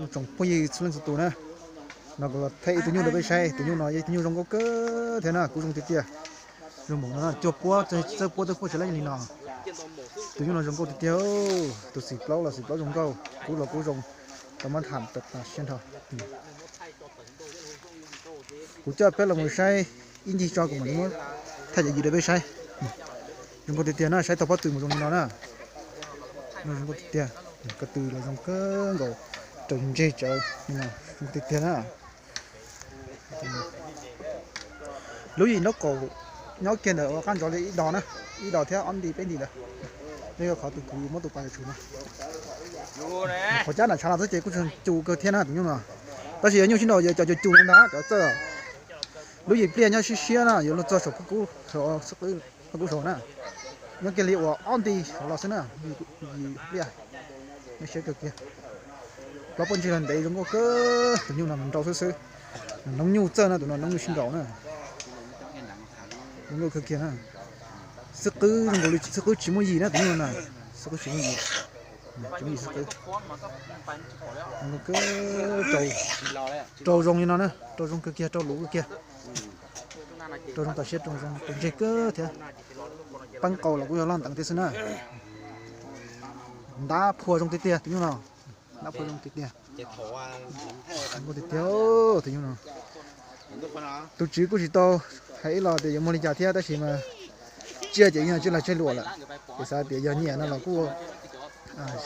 Tsoom phooj ywg txhua leej txhua tus na, no kuv los thaij ib tug nyuj rau peb saib. Tus nyuj no yog ib tug nyuj zoo nkauj kawg thiab na, kub zoo tiag tiag. Zoo npaum no cuag puab, txawj puab txawj puab tsis laib li no. Tus nyuj no zoo nkauj tiag tiag. Tus xim plaub los xim plaub zoo nkauj, kub los kub zoo, tau muab tham tas siab nrho. Kuv coj peb los mus saib ib ncig tso, kuv mam li muab thaij yim rau peb saib. Zoo nkauj tiag tiag na, saib tau pob tw mus zoo li no na. Zoo nkauj tiag tiag, ko tw los zoo kawg nkaus, raws ntseg tsawv li no, zoo tiag tiag na. Lub yim nraub qaum nyob kiag ntawm ua qab ntsoov li ib dos na, ib dos thiab ob nti peb nti ntawd. Yog qhov tus kuv muab tus pas yuav tsum no. Qhov cab nram tshav los xwb ces kuj tseem cus kawg thiab na tus nyuj no. Tab sis yog nyuj sib nraus yog cov cus cus no ntag cov txawj. Lub yim pliaj nyob siab siab na, yuav luag txog saum phab kub, phab kub saum na. Nyob kiag li uas ob nti hauv los xwb na, yim pliaj. Nyob siab kawg kiag. Plaub pob ntseg los ntev zoo nkauj kawg, tus nyuj no nrau xwb xwb. Noob nyuj txawj na, tus no noob nyuj sib nraus na. Zoo nkauj kawg kiag na. Xwb qwb zoo nkaus li xwb qwb tsis muaj yim na tus nyuj no na. Xwb qwb tsis muaj yim. Tsis muaj yim xwb qwb. Zoo nkauj kawg, rau zoo li no na, rau zoo kawg kiag, rau luv kawg kiag. Rau zoo tas siab, rau zoo rau ntseg kawg thiab. Peeb qau los kuj yog loj nteev thiab xwb na. Ntab phua zoo tiag tiag tus nyuj no. Ntab phua zoo tiag tiag. Zoo tiag tiag tus nyuj no. Tus tswv kuj tsis tau hais ib los tias yuav muag li cas thiab tab sis mas tsiaj ces yeej tsiaj lag tsiaj luam lawm. Ces xav tias yog nyiam no los kuj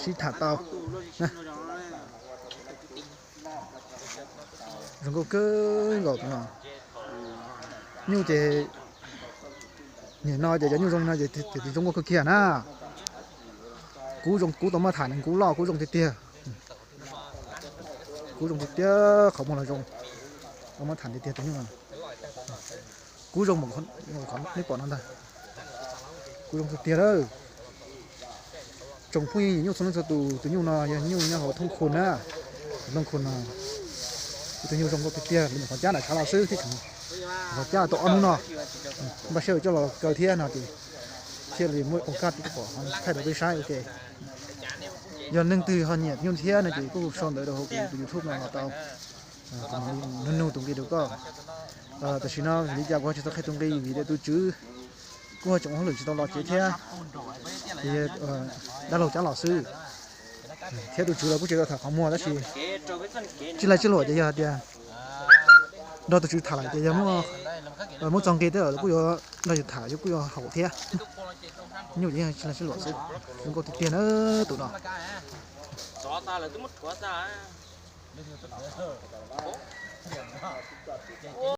sib tham tau. Zoo nkauj kawg nkaus tus no. Nyuj ces nim no ces cov nyuj zoo no ces zoo nkauj kawg kiag na. Kub zoo, kub tau muab tham nws kub loj kub zoo tiag tiag. Kub zoo tiag tiag, qhov muag los zoo. Tau muab tham tiag tiag tus nyuj no. Kub zoo, neb pom no ntag. Kub zoo tiag tiag lawm. Tsoom phooj ywg nyiam nyuj txhua leej txhua tus, tus nyuj no yog nyuj nyob hauv thoob khu na. Thoob khu no, ib tug nyuj zoo nkauj tiag tiag, qhov cab nram tshav los xwb thiab tseem, qhov cab tau ob hnub no. Npaj siab coj los kaw thiab no ces thiaj li muaj ua kaj tib qom thaij rau peb saib ua ke. Yog leej twg ho nyiam nyuj thiab no ces kuj sau ntawv rau hauv kuv tus YouTube no los tau. Kuv mam li nug nug tus nqi rau koj. Tam sim no vim li cas kuv ho tsis tau qhia tus nqi vim tias tus tswv kuj ho tseem ua hauj lwm tsis tau los tsev thiab, ces dab laug cab los xwb. Thiab tus tswv los kuj tsis tau tham qhov muag tab sis tsis laij tsis luam ces yog hais tias nrog tus tswv tham lawm ces yog muab txog nqi tej lawm kuj yuav nrog yus tham, yus kuj yuav haum thiab. Nyuj ces yeej tsis laij tsis luam xwb. Zoo nkauj tiag tiag na tus no.